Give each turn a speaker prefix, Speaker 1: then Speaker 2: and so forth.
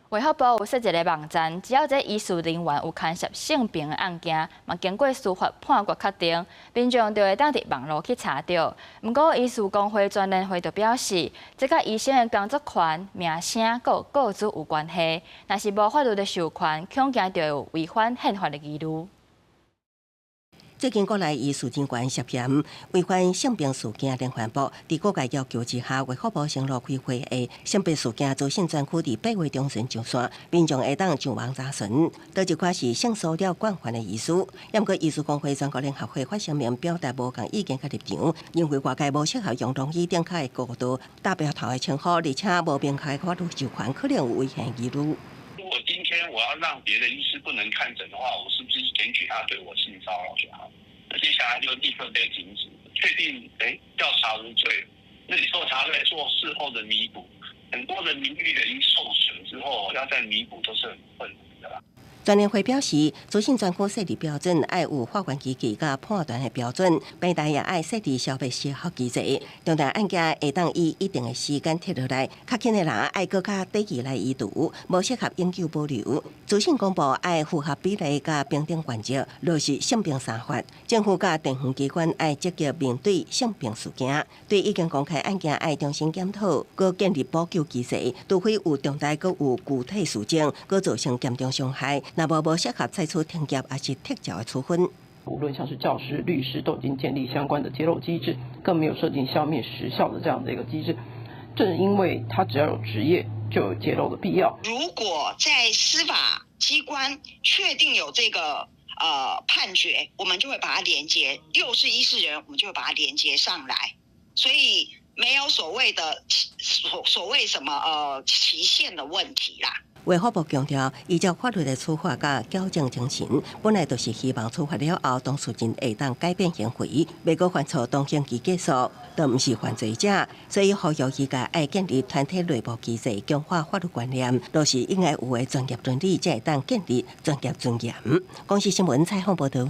Speaker 1: 衛福部有設一个網站，只要這醫事人員有牽涉性病的案件，嘛經過司法判決確定，民眾就會當佇網路去查著。毋過醫師公會全聯會就表示，這佮醫生的工作權、名聲佮個資有關係，若是無法律的授權，恐驚就會有違反憲法的疑慮。
Speaker 2: 最近國內醫事人員涉嫌違反性病事件連環報，佇各界要求之下，衛福部承諾開會的性病事件資訊專區佇8月中旬上線，民眾會當上網查詢。佗一款是性騷擾慣犯的醫師，毋過醫師公會全國聯合會發聲明表達無仝意見佮立場，認為外界無適合用龍椅頂跤的高度、大標頭的稱呼，而且無明確法律授權，可能有違憲疑慮。
Speaker 3: 如果今天我要讓別的醫師不能看診的話，我是不是檢舉他對我性騷擾就好？那接下來就立刻被停止，確定調查無罪，那你說他在做事後的彌補，很多的名譽的已經受損之後，要再彌補都是很困難的啦。
Speaker 2: 全聯會表示，資訊專區設立標準愛有法院機制佮判斷的標準，平台也愛設置消滅時效機制，重大案件會當以一定的時間撤落來，較輕的人愛閣較短期來移除，無適合永久保留。資訊公布愛符合比例佮平等原則，落實性平三法。政府佮地方機關愛積極面對性平事件，對已經公開案件愛重新檢討，閣建立補救機制，除非有重大閣有具體事證，閣造成嚴重傷害，若無無適合採取停業抑是撤照的處分。
Speaker 4: 無論像是教師、律師，都已經建立相關的揭露機制，更沒有設定消滅時效的這樣的一個機制。正因為他只要有執業，就有揭露的必要。
Speaker 5: 如果在司法機關確定有這個判決，我們就會把它連接，又是醫事人員，我們就會把它連接上來。所以沒有所謂的所謂什麼期限的問題啦。
Speaker 2: 衛福部強調，依照法律的處罰佮矯正精神，本來就是希望處罰了後，當事人會當改變行為，袂閣犯錯，當刑期結束，就毋是犯罪者。所以呼籲醫界愛建立團體內部機制，強化法律觀念，落實應該有的專業倫理，才會當建立專業尊嚴。公視新聞採訪報導。